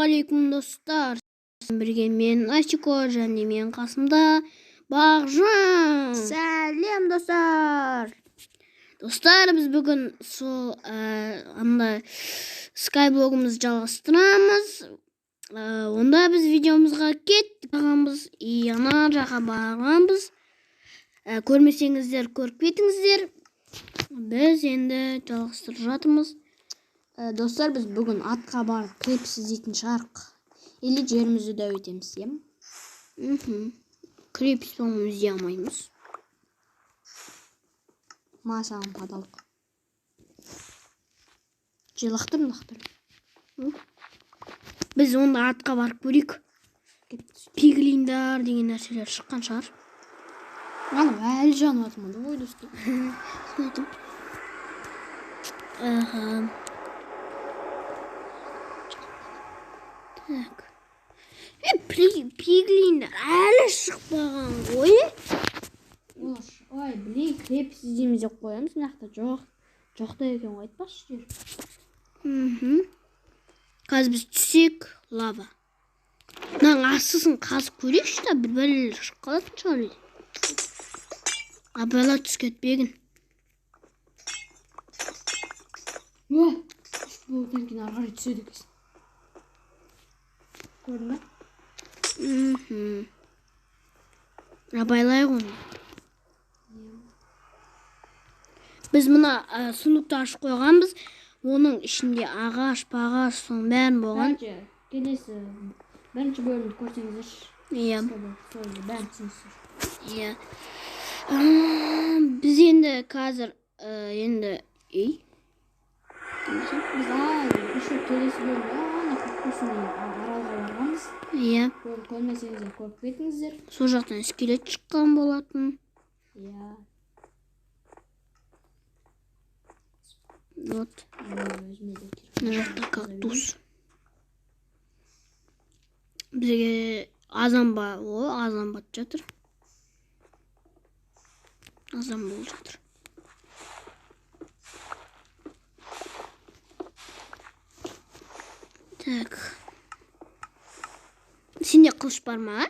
Ассалаумағалейкум, достар! Бірге мен, Асико, және менің қасымда Бағжан. Сәлем, достар! Достар, біз бүгін сол анда скайблогымызды жалғастырамыз. Онда біз видеомызға кеттік. И ана жаққа барғанбыз. Көрмесеңіздер, көріп кетіңіздер. Біз енді жалғастырып жатырмыз. Достар, біз бүгін атқа барып крепость іздейтін шығарық. Или жерімізді дәу етеміз, иә? Мхм. Крепость, по-моему, іздей алмаймыз. Ма саған падалық. Же, лақтыр, лақтыр. Біз онда атқа барып көрейік. Пиглиндар деген нәрселер шыққан шығар. Анау әлі жанып жатыр ма? Ой, достар. Сөйтіп. Аха. Так. Пиглиндар әлі шықпаған ғой. Ой, блин, крепость іздейміз деп қоямыз, мына жақта жоқ. Жоқ та екен ғой, айтпашы жер. Мхм. Қазір біз түссек, лава. Мынаның астысын қазып көрейікші та, бір бәлелер шығып қалатын шығар. Абайла, түсіп кетпегін. Уа, үш блоктан кейін ары қарай түседі екенсің. Көрдің бе? Мхм. Абайлайық оны. Біз мына сундукты ашып қойғанбыз. Оның ішінде ағаш, пағаш, соның бәрін болған. Короче, келесі бірінші бөлімді көрсеңіздерші. Иә. Сол жерде бәрін түсінесіздер. Иә. Біз енді қазір енді ей. Біз еще келесі бөлімде ана кактусный аралға барғанбыз. Иә. Көрмесеңіздер, көріп кетіңіздер. Сол жақтан скелет шыққан болатын. Иә. Вот. Өзіме де керек. Мына жақта кактус. Бізге азан ба? О, азан батып жатыр. Азан болып жатыр. Так. Сенде қылыш бар ма?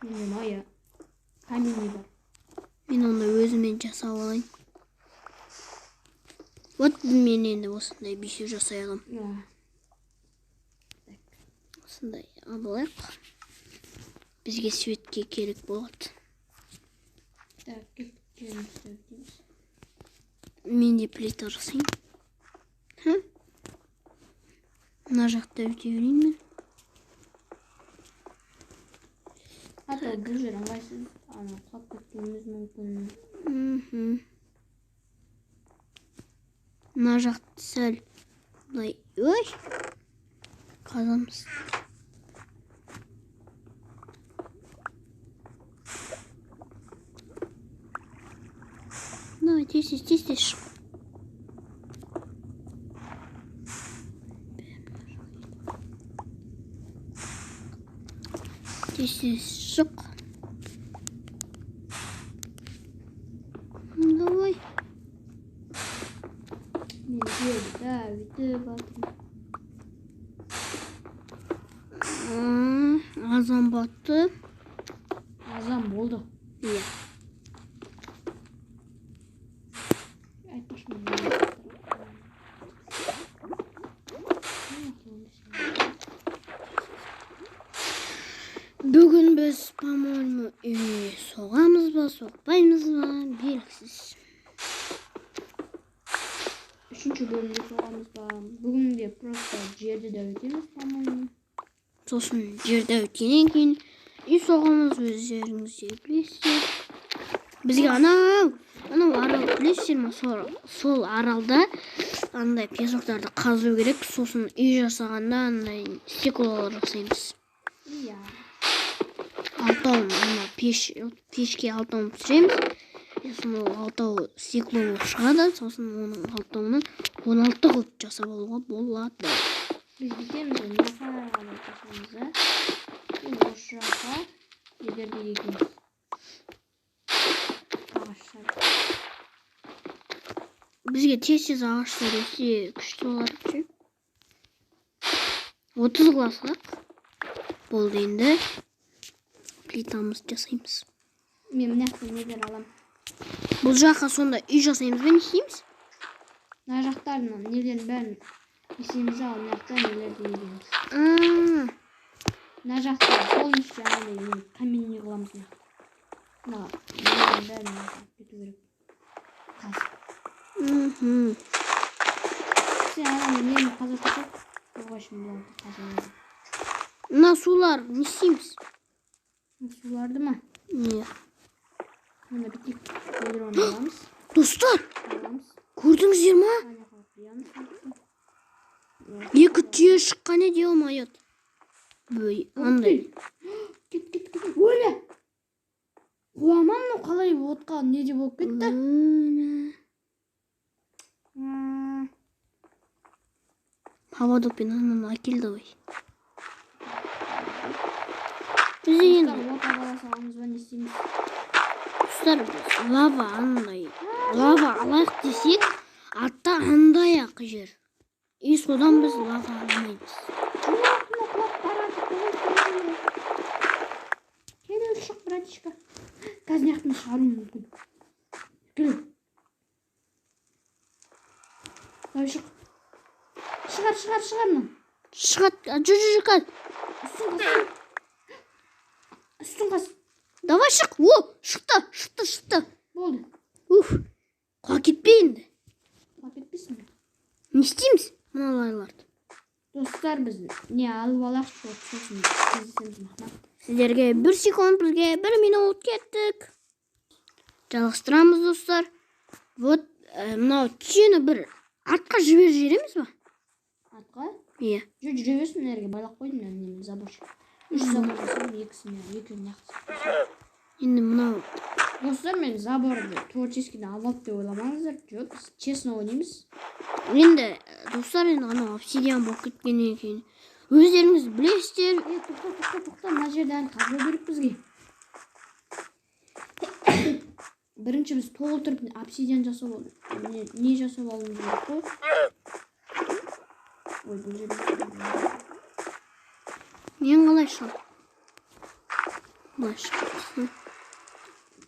Менде ма, иә. Каменный бар. Мен оны өзімен жасап алайын. Вот мен енді осындай бесеу жасай аламын. Иә. Осындай алып алайық. Бізге светке керек болады. Так, кеттік, жерімізді өтейміз. Мен де плита жасайын. Ха? Мына жақта өте берейін мен. А то бұл жер ыңғайсыз, ана құлап кетуіміз мүмкін. Мхм. Мына жақты сәл былай, ой, қазамыз. Давай, тез, тез, тез, тез шық. Тез, тез шық. Давай. Мен жерді өтіп жатырмын. Азан батты. Азан болды. Иә. Айтпашы, мен Бүгін біз, по-моему, үй соғамыз ба, соқпаймыз ба, белгісіз. Үшінші бөлімде соғамыз ба? Бүгін де просто жерді де өтеміз, по-моему. Сосын жерді өткеннен кейін үй соғамыз, өздеріңіз де білесіздер. Бізге анау арал білесіздер ме? Сол аралда андай песоктарды қазу керек, сосын үй жасағанда андай стеклолар жасаймыз. Иә. Алтауын ана пешке алтауын түсіреміз. Сосын ол алтау стекло болып шығады, сосын оның алтауынан 16 қылып жасап алуға болады. Біз бүйтеміз, мына қарай жасаймыз, а? Енді осы жаққа егер де егеміз. Ағаштар. Бізге тез-тез ағаштар өсе күшті болар ше. 30 қылсақ болды енді. Плитамызды жасаймыз. Мен мына жақтан нелер аламын. Бұл жаққа сонда үй жасаймыз ба, не істейміз? Мына жақтарын нелердің бәрін істейміз, ал мына жақта нелерді егеміз. Мына жақта полностью анандай каменный қыламыз мына жақта. Мына нелердің бәрін кету керек. Қазып. Сен анандай нені қазып кетіп, оға үшін бұларды қазып. Мына сулар не істейміз? Суларды ма? Не. Мына бүйтейік, ведроны аламыз. Достар, Аламыз. көрдіңіздер ма? Ана жаққа құямыз. Екі түйе шыққан еді, ё-моё. Бөй, андай. Кет, кет, кет. Өле! Қуамам, мынау қалай отқа не де болып кетті? Өле. Поводокпен ананы әкел давай. Біз енді Достар, от ала саламыз ба, не істейміз? Достар, біз лава андай. Лава алайық десек, атта андай ақ жер. И содан біз лава алмаймыз. Жоқ, мынау құлап барады. Кел, шық, братишка. Қазір мына жақтан шығаруым мүмкін. Кел. Давай шық. Шығар, шығар, шығар мынау. Шығады. Жүр, жүр, жүр, қазір. Үстін қас. Үстін қас. Давай шық. О, шықты, шықты, шықты. Болды. Уф. Құлап кетпе енді. Құлап кетпейсің бе? Не істейміз мыналайларды? Достар, біз не алып алайықшы, вот сосын кездесеміз, Махмат. Сіздерге 1 секунд, бізге 1 минут, кеттік. Жалғастырамыз, достар. Вот, мынау түйені бір атқа жіберіп жібереміз ба? Атқа? Иә. Жүр, жүре берсін, мына жерге байлап қойдым мен немен, заборчик. 3 забор жасадым, екісіне, екеуін неғып. Енді мынау. Достар, мен заборды творческийді алып алды деп ойламаңыздар. Жоқ, біз честно ойнаймыз. Енді, достар, енді анау обсидиан болып кеткеннен кейін өздеріңіз білесіздер. Е, тоқта, тоқта, тоқта, мына жерде әлі қазу керек бізге. Бірінші біз толтырып обсидиан жасап не жасап алуымыз керек қой. Ой, бұл жерде Мен қалай шығамын? Былай шығамын.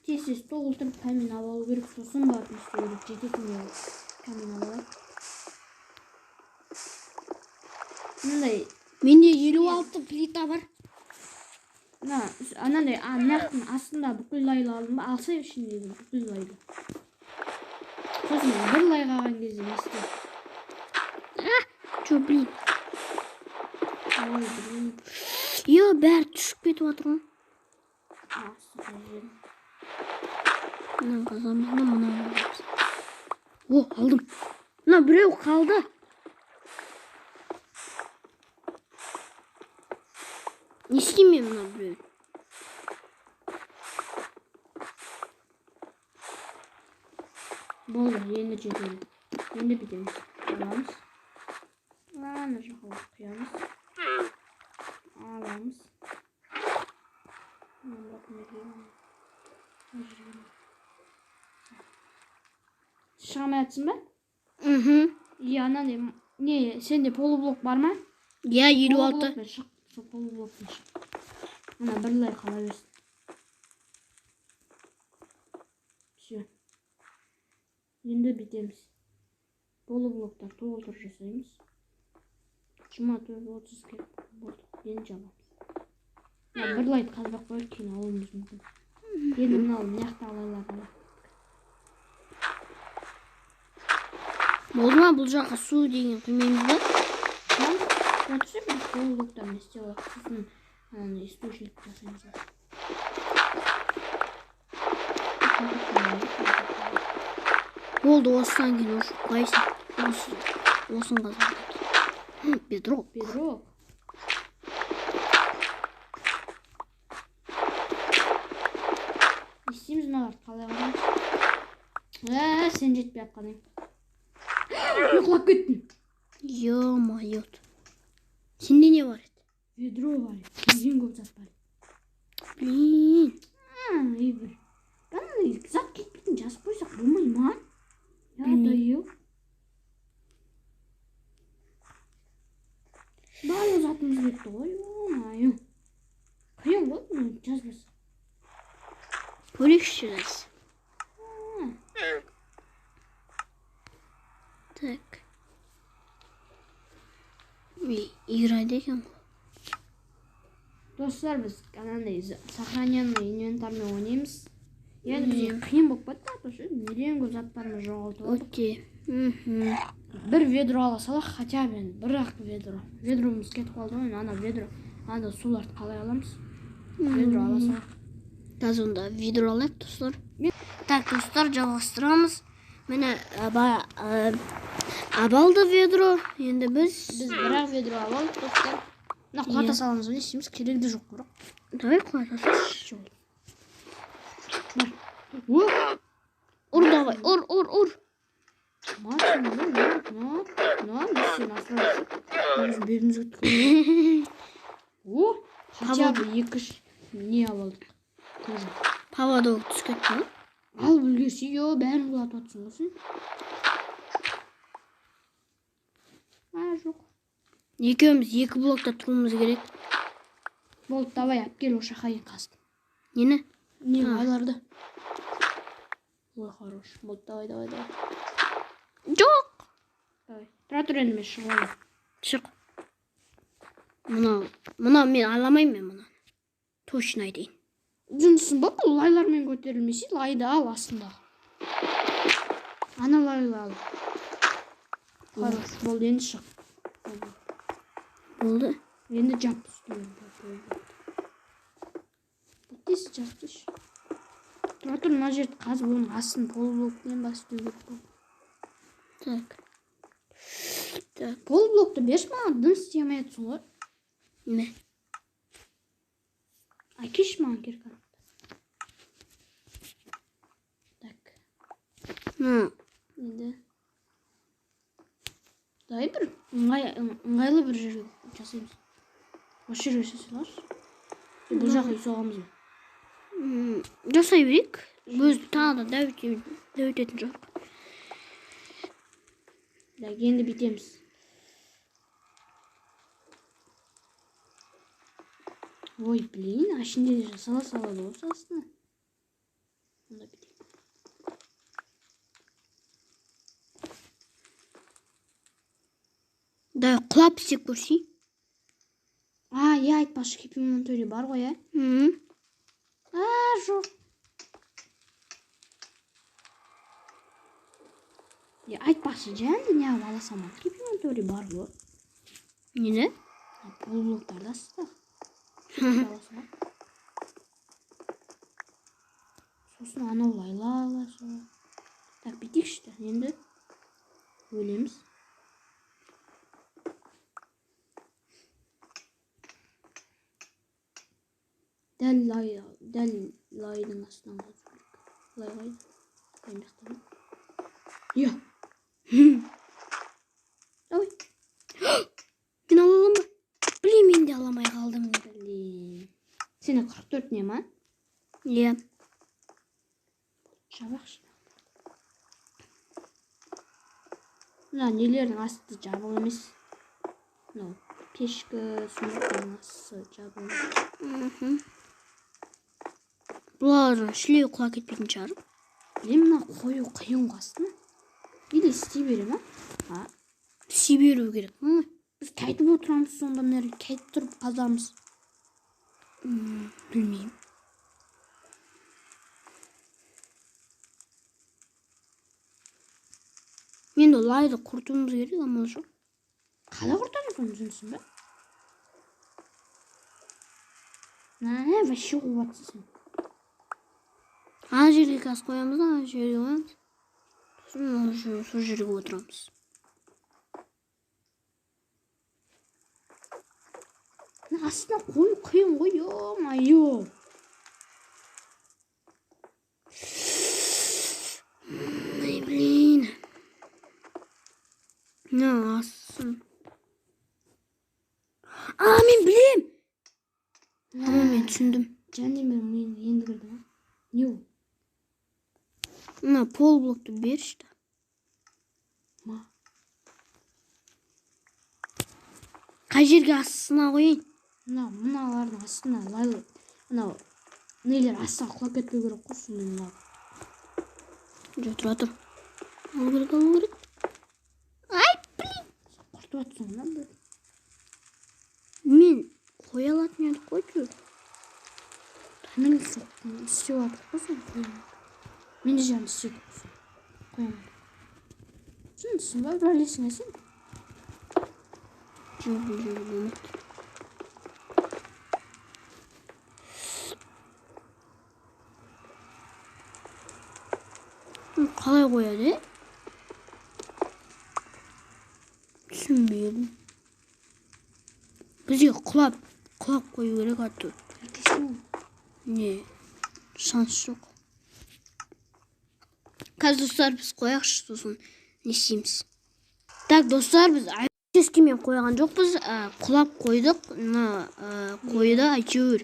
Тез-тез толтырып камень алып алу керек, сосын барып не істеу керек, жететін камень алып алайық. Мындай. Менде 56 плита бар. Мына, анандай, мына жақтың астында бүкіл лайды алдым ба? Алса ішіндегі бүкіл лайды. Сосын бір лай қалған кезде не істеу? Чё, блин? Ой, блин. Е, бәрі түсіп кетіп жатыр ғой. Мынаны қазамыз да, мынаны аламыз. О, алдым. Мына біреу қалды. Не істеймін мен мына біреуін? Болды, енді жетеді. Енді бітеміз. Аламыз. Ана жаққа құямыз. Аламыз. Шыға алмай жатсың ба? Мхм. Е, анандай, не, сенде полублок бар ма? Иә, 56. Полублокпен шық, сол полублокпен шық. Ана бір лай қала берсін. Всё. Енді бітеміз. Полублоктар толтырып жасаймыз. 24, 30 керек болды. Енді жабамыз. Мына бір лайды қазбақ қояйық, кейін алуымыз мүмкін. Енді мынау мына жақтағы лайларды алайық. Болды ма, бұл жаққа су деген құймаймыз ба? Отырса бір полублоктарын істеп алайық. Сосын ананы источник жасаймыз. Болды, осыдан кейін уже қойсың. Осын қазақ. Бедрок. Бедрок. Не істейміз мыналарды, қалай қараймыз? Сен жетпей жатқан ең. Мен құлап кеттім. Ё-моё. Сенде не бар еді? Ведро бар еді. Неден көп зат бар еді. Блин. Ей бір. Андай зат кетпейтін жазып қойсақ болмай ма? Я Білмеймін. даю. Барлық затымыз кетті ғой, ё-моё. Қиын ғой, жазбаса. Көрейікші қазір. Так. Играйды екен ғой. Достар, біз анандай сохраненный инвентармен ойнаймыз. Енді бізге қиын болып кетті, а то ше, неден көп заттарымызды жоғалтып алдық. Өте. Бір ведро ала салақ, хотя бы енді бір ақ ведро. Ведромыз кетіп қалды ғой, ана ведро, ана суларды қалай аламыз? Ведро ала салақ. Қазір онда ведро алайық, достар. Так, достар, жалғастырамыз. Міне абалды ведро. Енді біз Біз бір ақ ведро алып алдық, достар. Мына құлата саламыз, не істейміз? Керегі де жоқ бірақ. Давай құлата салшы. Бар. О! Ұр давай, ұр, ұр, ұр. На, на, біз сені асырап жүрсек, біз бетіміз өтіп. О, хотя бы екі не алып алдық. Кожа. Поводок түсіп кетті ма? Алып үлгерсе, ё, бәрін құлатып жатсың ғой сен. А, жоқ. Екеуміз екі блокта тұруымыз керек. Болды, давай, алып кел осы жаққа дейін қазып. Нені? Не, айларды. Ой, хорош. Болды, давай, давай, давай. Жоқ. Давай. Тұра тұр енді, мен шығып алайын. Шық. Мынау мен аламаймын мен мынаны. Точно айтайын. Жындысың ба? Бұл лайлармен көтерілмесе, лайды ал астындағы. Ана лайды ал. Хорош, болды, енді шық. Болды. Енді жап үстіне. Тез жап тез. Тұра тұр, мына жерді қазып, оның астын полублокпен басып істеу керек болды. Так. Так. Полублокты берші маған, дым істей алмай жатсың ғой. Не? Әкеші маған кирканы. Так. Енді. Давай бір ыңғайлы бір жерге жасаймыз. Осы жерге жасай салайықшы. Бұл жаққа үй соғамыз ба? Жасай берейік. Өз тағы да дәуітетін жоқ. Так, енді бүйтеміз. Ой, блин, ішінде де жасала салады осы астына. Онда бүйтейік. Давай құлап істеп көрсей. А, иә, айтпақшы, Happy Inventory бар ғой, ә? А, жоқ. Е, айтпақшы, жанды неғып ала салмадық? Happy Inventory бар ғой. Нені? Полублоктарды астық. Сосын анау лайла ала салады. Так, бүйтейікші. Енді өлеміз. Дәл лайдың астынан қалып керек. Лай қайда? Лай мына жақта ма? Иә. Давай. Мен ала аламын ба? Блин, мен де ала алмай қалдым. Блин. Сені 44 не ма? Иә. Жабақшы. Мына нелердің асты жабық емес. Мынау пешкі сундуктардың асты жабық емес. Бұлар шілей құлап кетпейтін шығар. Блин, мына қою қиын ғой астына. Или істей бере ма? А? Істей беру керек. Біз қайтып отырамыз сонда, мына жерге қайтып тұрып қазамыз. Білмеймін. Енді лайды құртуымыз керек, амал жоқ. Қалай құртамыз оны, жындысың ба? Мә, вообще қуып жатсың сен. Ана жерге қазір қоямыз да, ана жерге қоямыз. Сосын сол жерге отырамыз. Мына астына қою қиын ғой, ё-моё. Ай, блин. Мына астын. А, мен білем. Ама мен түсіндім. Және мен миым енді кірді ма? Не ол? Мына пол блокты берші да. Ма. Қай жерге астына қояйын? Мына мыналардың астына лайлы мынау нелер астына құлап кетпеу керек қой сондай мынау. Жоқ, тұра тұр. Алу керек, алу керек. Ай, блин. Құртып жатсың ғой мына. Мен қоя алатын едік қой жүр. Мен істеп жатыр қой соны қоя. Мен де жаңа істедім қоя алмадым. Шынсың ба, бәлесің сен? Жоқ, бұл жерде болмайды. Қалай қояды, е? Түсінбедім. Бізге құлап қою керек аты. Не, шанс жоқ. Қазір достар біз қояқшы, сосын не істейміз? Так, достар, біз әйтеуір қойған жоқпыз, құлап қойдық. Мына қойды әйтеуір.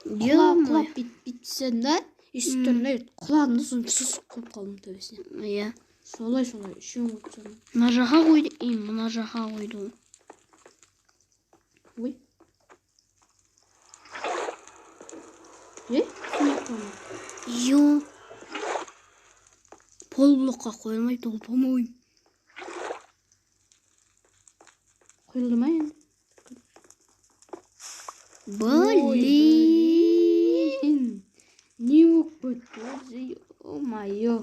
Құлап бүйтіп істедім да, естіп тұрдым да, құладым да, сосын сусып қойып қалдым төбесіне. Иә. Солай үшеуін қойып тастадым. Мына жаққа қойды, и мына жаққа қойды. Ой. Е? Йо. Полублокқа қойылмайды ол, по-моему. Қойылды ма енді? Блин. Не болып кетті өзі? Ё-моё.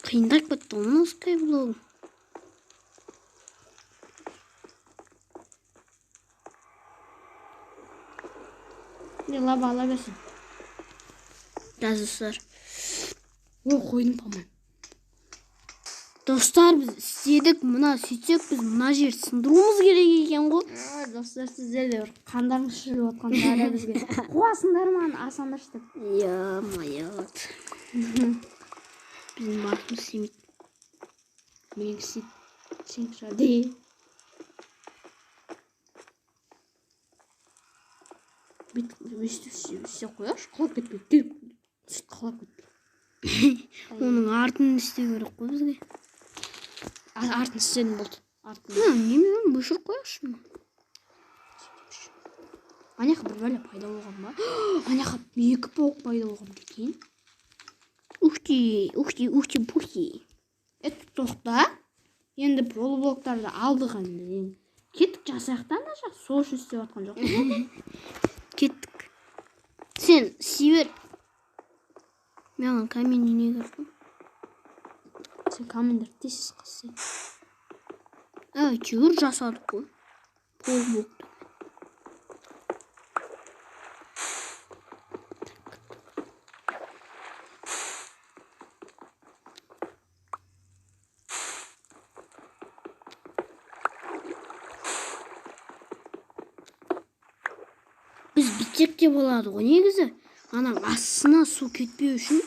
Қиындап кетті ғой мына скайблогым. Не, лава ала берсін. Да, достар. Ой, қойдым, по-моему. Достар, біз істедік, мына сөйтсек біз мына жерді сындыруымыз керек екен ғой. Достар, сіздер де бір қандарыңыз шіріп жатқандары бізге. Қуасыңдар ма, асаңдаршы деп. Ё-моё. Біздің басымыз істемейді. Менікі істейді. Сенікі шығар. Де. Бүйтіп өйстіп істеп қояйықшы, құлап кетпейді. Сүт құлап кетпейді. Оның артын істеу керек қой бізге. Артын істедім, болды. Артын. Немен өшіріп қояйықшы. Ана жаққа бір бәле пайда болған ба? Ана жаққа екі паук пайда болған прикинь. Ух ты, ух ты, ух ты, пухи. Это тоқта. Енді полублоктарды алдық енді. Кеттік жасайық та ана жақ. Сол үшін істеп жатқан жоқпыз. Кеттік. Сен істей бер. Маған камень не керек қой? Сен каменьдерді тез қыз. Әйтеуір жасадық қой. Полублокты. Біз бітсек те болады ғой негізі. Ана астына су кетпеу үшін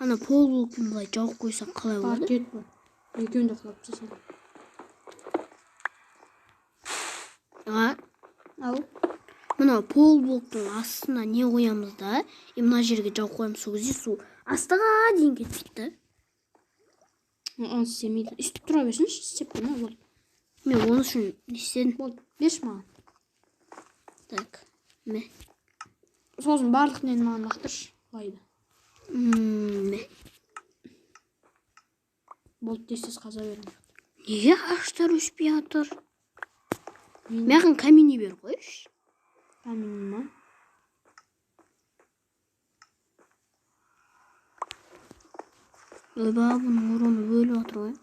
ана полублокпен былай жауып қойсақ қалай болады? Бар, кетпе. Екеуін де құлап тастасам. А? Ау. Мына полублоктың астына не қоямыз да, и мына жерге жауып қоямыз, сол кезде су астыға дейін кетпейді да. Оны істемейді. Өйстіп тұра берсінші, істеп қойма, болды. Мен оны үшін не істедім? Болды, берші маған. Так, мә. Сосын барлық нені маған лақтыршы, лайды. Мә. Болды, тез-тез қаза беріңдер. Неге ағаштар өспей жатыр? Маған камень бер қойшы. Камень ма? Ойбай, бұның уроны өліп жатыр ғой.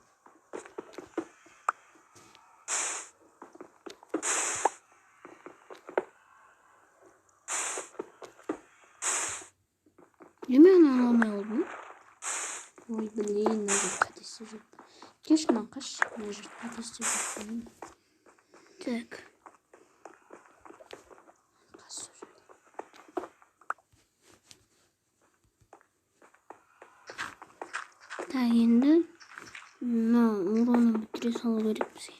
Неме ана ала алмай қалдым? Ой, блин, мына жер қате істеп жүріппін. Кеш маған қаш, мына жер қате істеп жүріппін. Так. Қаш сол жерде. Так, енді мына уронын бітіре салу керек бізге.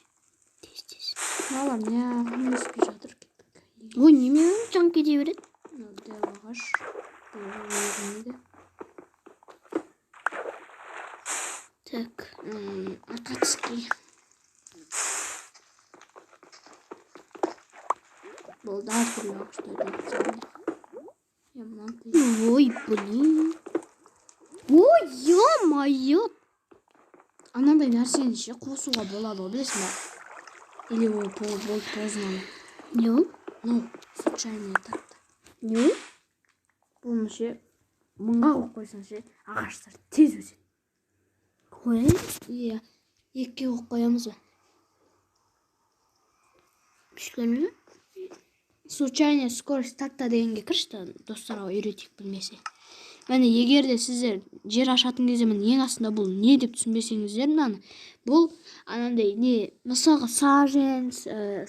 Тез-тез. Мыналар неғып өспей жатыр? Кеттік. Ой, неме жан кете береді? Мынау дәу ағаш. Бұл өлмейді. Так. Акацкий. Болды, әртүрлі ағаштарды егіп тастадым. Иә, мынаны. Ой, блин. Ой, ё-моё. Анандай нәрсені ше, қосуға болады ғой, білесің ба? Или ол болды, поздно ма? Не ол? Ну, случайный этапта. Не ол? Бұны ше, 1000-ға қойып қойсаң ше, ағаштар тез өседі. Ой. Иә, екіге қойып қоямыз ба? Өйткені Случайная скорость старта дегенге кірші та, достарға үйретейік білмесе. Міне, егер де сіздер жер ашатын кезде, міне, ең астында бұл не деп түсінбесеңіздер, мынаны, бұл анандай не, мысалға, саженец,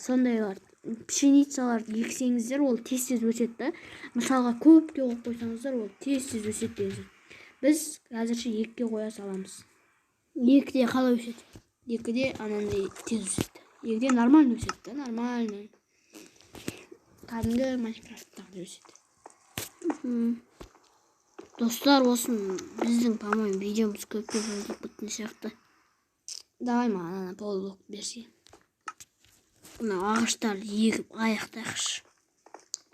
сондайлар, пшеницаларды ексеңіздер, ол тез тез өседі да. Мысалға, көпке қойып қойсаңыздар, ол тез тез өседі деген сөз. Біз әзірше екіге қоя саламыз. Екіде қалай өседі? Екіде анандай тез өседі, екіде нормально өседі да, нормально, кәдімгі Майнкрафттағыдай өседі. Достар, осы біздің, по-моему, видеомыз көпке созылып кеткен сияқты. Давай, маған ана полублок берсе. Мына ағаштарды егіп аяқтайықшы.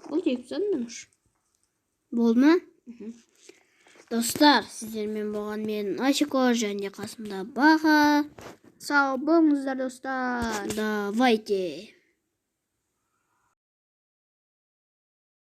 Болды, егіп тастадым мен уже. Болды ма? Мхм. Достар, сіздермен болған мен, Асико, және қасымда Баға. Сау болыңыздар, достар. Давайте.